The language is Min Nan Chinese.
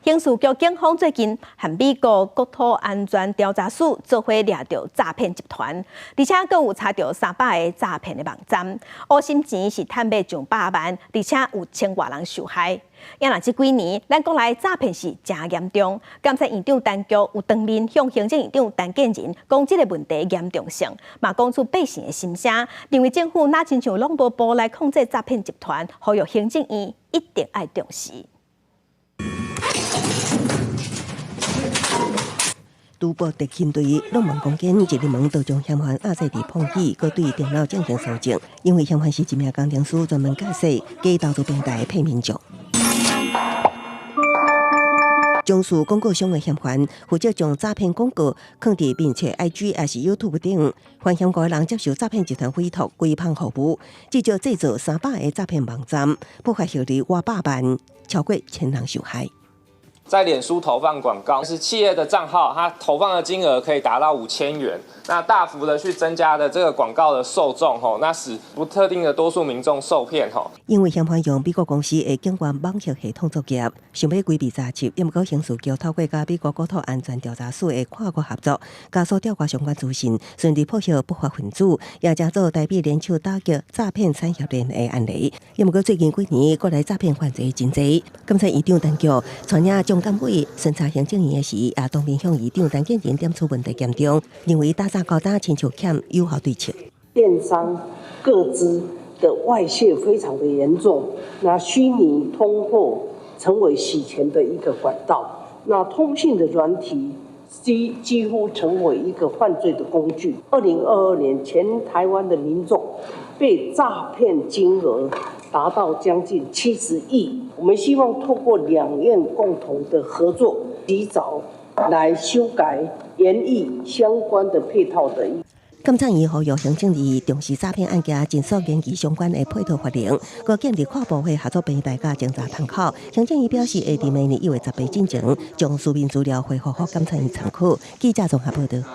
刑事局警方最近和美國國土安全調查署做伙掠著詐騙集團，而且閣有查著300個詐騙的網站，烏心錢是趁欲上百萬，而且有千外人受害。也若這幾年，咱國內詐騙是誠嚴重。監察院長陳菊有當面向行政院長陳建仁講這个問題嚴重性，嘛講出百姓的心聲，認為政府若親像攏無步來控制詐騙集團，呼籲行政院一定愛重視。都報特勤隊攏門攻堅，一入門就將嫌犯壓制佇膨椅，閣對電腦進行搜證。因為嫌犯是一名工程師，專門駕駛假投資平台騙民眾。上述廣告商的嫌犯負責將詐騙廣告囥佇面冊、IG 抑是 YouTube 頂，犯嫌過的人接受詐騙集團委託規範服務，至少製造300個詐騙網站，不法獲利外百萬，超過千人受害。在臉書投放廣告，是企業的賬號，它投放的金額可以達到5000元，那大幅的去增加的這個廣告的受眾，吼，那使不特定的多數民眾受騙，吼。因為嫌犯用美國公司的警員網絡系統作業，想欲規避查緝，毋過刑事局透過佮美國國土安全調查署的跨國合作，加速調查相關資訊，順利破獲不法分子，也成做台美聯手打擊詐騙產業鏈的案例。毋過最近幾年，國內詐騙犯罪真濟，監察院長陳菊帶領中監委巡查行政院的時，也當面向院長陳建仁點出問題嚴重，認為打詐高打親像欠有效對策。電商個資的外洩非常的嚴重，那虛擬通貨成為洗錢的一個管道，那通訊的軟體幾乎成為一個犯罪的工具。2022年，全台灣的民眾被詐騙金額達到將近70億。我們希望透過兩院共同的合作，及早來修改研議相關的配套的。監察院呼籲行政院重視詐騙案件，盡速研擬相關的配套法令，閣建立跨部會合作平台佮偵查窗口。行政院表示，會佇明年1月18進前，將書面資料回覆予監察院參考。記者綜合報道。